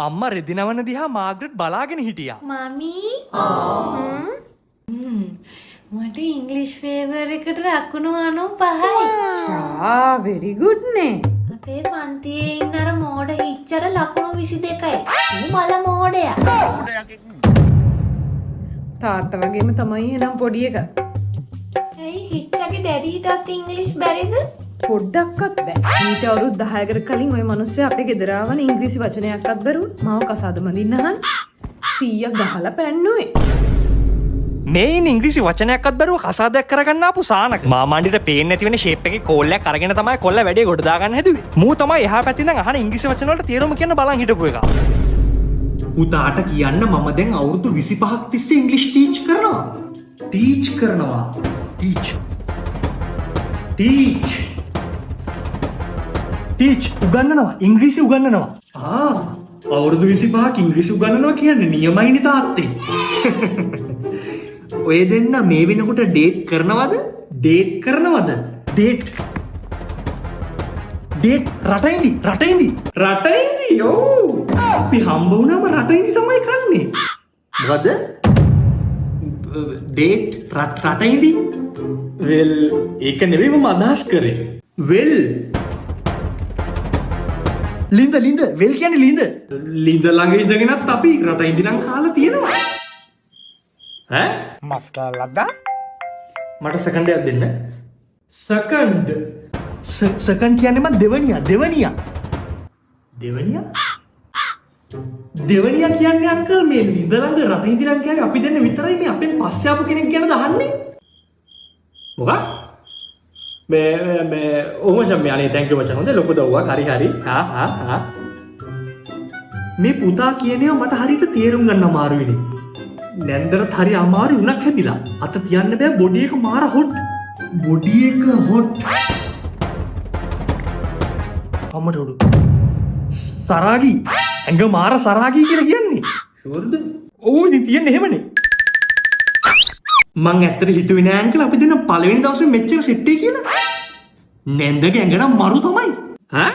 අම්මා රෙදි නවන දිහා මාග්‍රට් බලාගෙන හිටියා. මමී, මට ඉංග්ලිෂ් පේපර් එකට ලකුණු 95යි. ආ, වෙරි ගුඩ් නේ. අපේ පන්තියේ ඉන්න අර මෝඩ හිච්චර ලකුණු 22යි. ඌ මල මෝඩයා. තාත්තා වගේම තමයි එහෙනම් පොඩි එක. ඇයි, හිච්චගේ ඩැඩීටත් ඉංග්ලිෂ් බැරිද? පොඩ්ඩක්වත් බෑ. මීට අවුරුදු 10කට කලින් ඔය මිනිස්සයා අපේ ගෙදර ආවනේ ඉංග්‍රීසි වචනයක්වත් බැරුව. මාව කසාද බඳින්න අහන්න. 100ක් ගහලා පැන්නුවේ. මේ ඉන්න ඉංග්‍රීසි වචනයක්වත් බැරුව කසාදයක් කරගන්න ආපු සානක. මාමණ්ඩිට පේන්නේ නැති වෙන ෂේප් එකේ කෝල් එකක් අරගෙන තමයි කොල්ල වැඩේ ගොඩ දාගන්න හැදුවේ. මූ තමයි එහා පැත්තේ ඉඳන් අහන ඉංග්‍රීසි වචන වලට තේරුම කියන්න බලන් හිටපු එක. පුතාට කියන්න මම දැන් අවුරුදු 25ක් තිස්සේ ඉංග්‍රීසි ටීච් කරනවා. ටීච් කරනවා. ටීච්. ටීච්. ටීච් උගන්වනවා. ඉංග්‍රීසි උගන්වනවා. ආ, අවුරුදු 25ක් ඉංග්‍රීසි උගන්වනවා කියන්නේ නියමයිනේ තාත්තේ. ඔය දෙන්න මේ වෙනකොට ඩේට් කරනවද? ඩේට් කරනවද? ඩේට්. ඩේට් රටයින්දි, රටයින්දි, රටයින්දි. ඔව්, අපි හම්බ වුණාම රටයින්දි තමයි කන්නේ. මොකද ඩේට් රටයින්දි. වෙල්, ඒක නෙවෙයි මම අදහස් කරේ. වෙල් ලිඳ, ලිඳ. වෙල් කියන්නේ ලිඳ. ලිඳ ළඟ ඉඳගෙනත් අපි රටයින්දි නම් කාලා තියෙනවා. ඈ. මස් කෑල්ලක්ද? මට සෙකන්ඩ් එකක් දෙන්න. සෙකන්ඩ්, සෙකන්ඩ් කියන්නේ මං දෙවනියා, දෙවනියා, දෙවනියා, දෙවනියා කියන්නේ. අංකල්, මේ ලිඳ ළඟ රට ඉඳි නම් කියන්නේ අපි දෙන්න විතරයි. මේ අපෙන් පස්සේ ආපු කෙනෙක් ගැනද අහන්නේ? මොකක් මේ මේ මේ ඔව් මචං, මේ අනේ thank you මචං. හොඳ ලොකු දව්වක්. හරි හරි. හා හා හා. මේ පුතා කියන ඒවා මට හරියට තේරුම් ගන්න අමාරුයිනේ. නැන්දරත් හරි අමාරු උණක් හැදිලා. අත තියන්න බෑ, බොඩි එක මාර හොට්. බොඩි එක හොට්. අම්මට උඩු. සරාගි. ඇඟ මාර සරාගි කියලා කියන්නේ. ෂුවර්ද? ඔව්, ඉතින් තියෙන්නේ එහෙමනේ. මං ඇත්තට හිතුවේ නෑ අංකල් අපි දෙන්න පළවෙනි දවසේ මෙච්චර සෙට් වෙයි කියලා. නැන්දගේ ඇඟ නම් මරු තමයි. ඈ?